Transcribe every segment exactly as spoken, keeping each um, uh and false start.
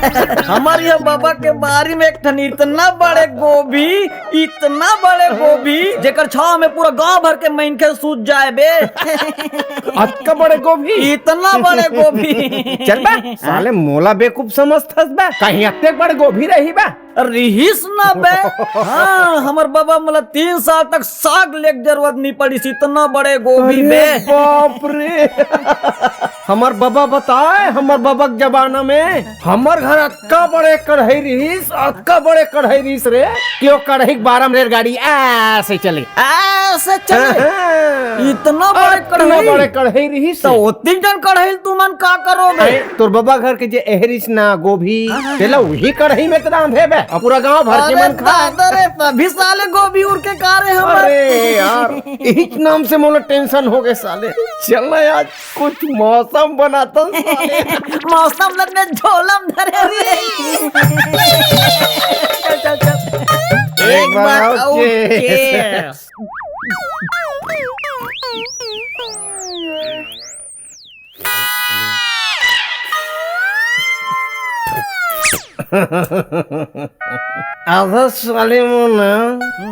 हमर ये बबा के बारी में एक ठन इतना बड़े गोभी, इतना बड़े गोभी, जेकर छाव में पूरा गांव भर के मनखे सूत जाए बे। अतका बड़े गोभी? इतना बड़े गोभी। चल बे, साले मोला बेवकूफ समझथस बे? कहीं अतने बड़े गोभी रही बे? रिहिस ना बे। हाँ, हमर बबा मोला तीन साल तक साग लेके जरूरत नहीं पड़िस, इतना बड़े गोभी अरे बे। बाप रे। हमर बबा बताए, हमर बबा के जमाना में हमर घर अतका बड़े कढ़ाई रिहिस, अतका बड़े कढ़ाई रिहिस रे, कि वो कढ़ाई के बारम रेलगाड़ी ऐसे चले। ऐसे चले? हाँ, हाँ। इतना बड़े इतना कढ़ाई? बड़े कढ़ाई रिहिस तो रे। ओतिक जन कढ़ाई तुमन का करो बे? अरे, तोर बबा घर के जे एहरिस ना गोभी, हाँ, हाँ, तेला हाँ। उही कढ़ाई में त रांधे बे। अब पूरा गांव भर के अरे मन खा। दादा रे, तभी साले गोभी उड़ के का रे हमर। अरे यार, इही नाम से मोला टेंशन हो गए साले। चल ना यार, कुछ मौसम बनाता साले। मौसम लगने झोलम धरे रे। चल, चल, चल। एक बार और और cheers। Cheers। आधा साले मन ना,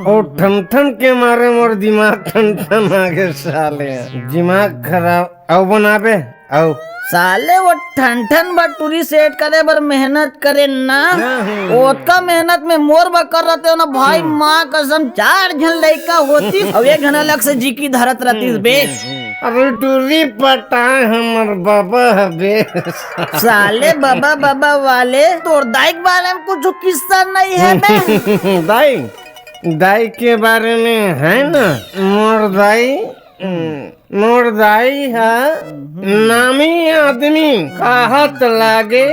वो ठन ठन के मारे मोर दिमाग ठन ठन आ गे साले। दिमाग खराब। अउ बनाबे, अउ। साले वो ठन ठन बटुरी सेट करे बर मेहनत करे ना, नहीं। ओतका मेहनत में मोर बर कर रहते हो ना भाई, हम्म। माँ कसम चार झन लइका होती, अउ एक घन अलग से जिकी धरत रहतीस बे। अरे टूरी पटाए हमर बाबा हबे। साले बाबा, बाबा वाले, तोर दाई के बारे में कुछ किस्सा नहीं है बे? दाई, दाई के बारे में है ना, मोर दाई, हम्म, मोर दाई ह नामी आदमी कहत लागे,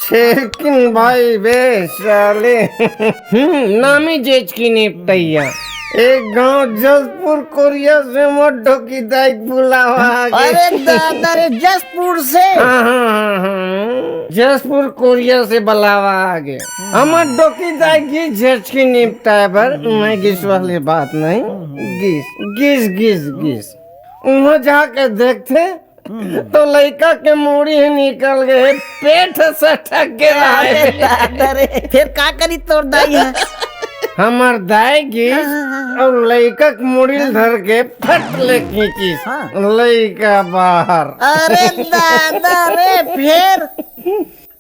छेरकिन भाई बे साले। हम्म, नामी जेच की निपटैया। एक गांव जसपुर कोरिया से मोर डोकी दाई के बुलावा आगे। अरे दादा रे, जसपुर से? हाँ, हाँ, हाँ, हाँ। जसपुर कोरिया से बुलावा आगे। हमर डोकी दाई की जेच की निपटाए बर, मैं गिस वाली बात नहीं। गिस, गिस, गिस, गिस। उहाँ जाके देखथे, तो लइका के मुड़ी ह निकल गे, पेट ह सटक गे अरे हे। दादा रे, फेर का करी तोर दाई ह? हमर दाई गिस हाँ, हाँ, हाँ। अउ लइका के मुड़ी ल धर के फट ले खींचिस। हाँ। लइका बाहर। अरे दादा रे, फेर?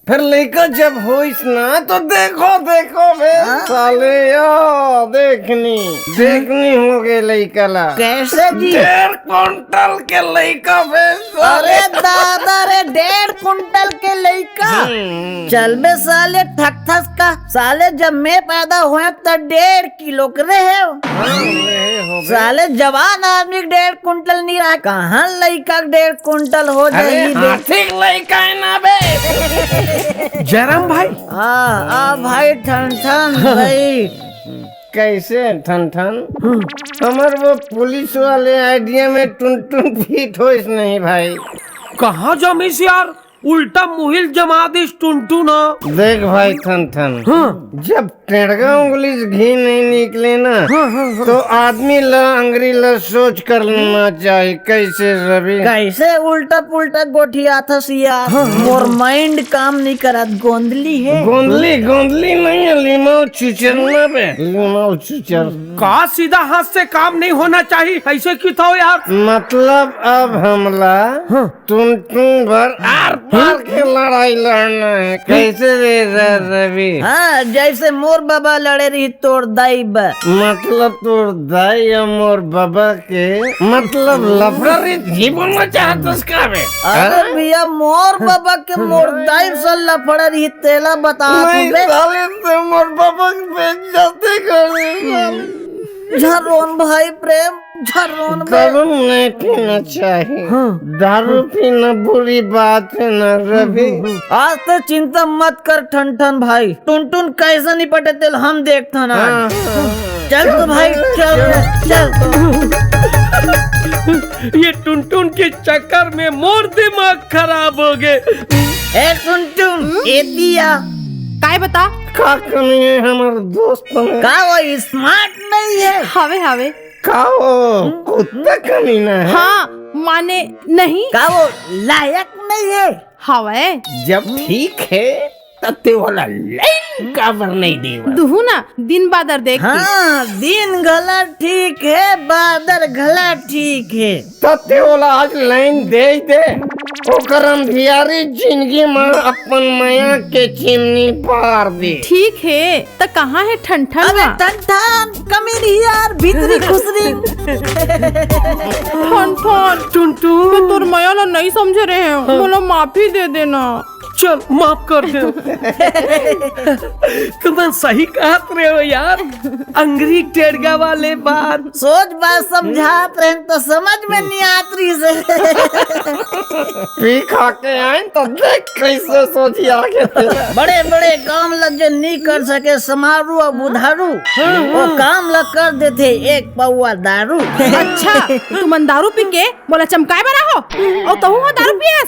फेर लइका जब होइस ना, तो देखो, देखो बे, हाँ? साले, या देखनी, देखनी हो गे लइका ला। कैसे जी? डेढ़ कुंटल के लइका बे, साले। अरे दादा रे, डेढ़ कुंटल के लइका? हम्म। चल बे साले ठकथस का, साले जब मैं पैदा होएंव त डेढ़ किलो के रहेंव। हाँ, रहे हो बे। साले जवान आदमी के डेढ़ कुंटल नहीं रहा, कहाँ लइका के डेढ़ कुंटल हो अरे, जाही बे? हाथी के लइका है ना बे। जयराम भाई। हाँ, आ भाई ठन ठन भाई। कैसे ठन ठन? हमर वो पुलिस वाले आइडिया में टुनटुन फिट होइस नहीं भाई। कहाँ जमिस यार? उल्टा मुहिल जमा दिस टुनटुन ह। देख भाई ठन ठन, हाँ। जब टेढ़गा उंगली से घी नहीं निकले ना, हाँ, हाँ, हाँ। तो आदमी ला अंगरी ला सोच कर लेना चाहिए। कैसे रवि? कैसे उल्टा पुल्टा गोठियाथस यार? हाँ, हाँ, मोर हाँ। माइंड काम नहीं करत, गोंदली है। गोंदली, गोंदली नहीं है, लिमाऊ चुचर ना बे, लिमाऊ चुचर। का सीधा हाथ से काम नहीं होना चाहिए, ऐसे क्यों था यार? मतलब अब हमला हाँ। टुनटुन बर आर पार के लड़ाई लड़ना है। कैसे रे र-, रवि? हाँ, जैसे मोर बाबा लड़े रही तोर दाई बा। मतलब तोर दाई या मोर बाबा के, मतलब लफड़ा रे जी बोलना चाहत हस का बे? अरे हाँ? भैया, मोर बाबा के मोर दाई से लफड़ा रही, तेला बता नहीं, बे। साले से मोर बाबा के बेइज्जती कर दे, साले। झरोन भाई प्रेम, झरोन बे। दारू नहीं पीना चाहिए। हाँ। दारू पीना बुरी बात है ना रवि। हम्म, हम्म, हम्म। आज तो चिंता मत कर ठन ठन भाई, टुनटुन कैसे निपटे तेला हम देखथन आज। हाँ, हाँ। चल तो भाई, चल, चल। ये टुनटुन के चक्कर में मोर दिमाग खराब हो गे। ए टुनटुन, ए दिया। काय बता? का कमी है हमर दोस्त में? का वो स्मार्ट नहीं है? हावे, हावे। का वो कुत्ता कमीना है? हाँ, माने नहीं। का वो लायक नहीं है? हावे। जब ठीक है, त अते वाला लाइन काबर नहीं देवा? दुहू ना, दिन बादर देख के। हाँ, दिन घला ठीक है, बादर घला ठीक है। तते ओला आज लाइन दे दे, ओकर अंधियारी जिंदगी म अपन मया के चिमनी बार दे। ठीक है, त कहाँ है ठनठन अबे वा? ठनठन, कमीर हियार, भीतरी खुसरी। ठनठन, टुनटुन। मैं तोर मया ला नहीं समझे रहे हूँ, हाँ। मोला माफी दे देना। चल, माफ कर दे। तुमन सही कहत रहे हो यार, अंगरी टेड़गा वाले बात। सोच बात समझात रहे तो समझ में नहीं आत रही से। पी खा के आए तो देख कैसे सोझी आगे थे। बड़े बड़े काम ला जो नहीं कर सके, समारू और बुधारू, वो काम ला कर देथे एक पौवा दारू। अच्छा, तुमन दारू पी के मोला चमकाए बर आहो, अउ तहू ह दारू पियस?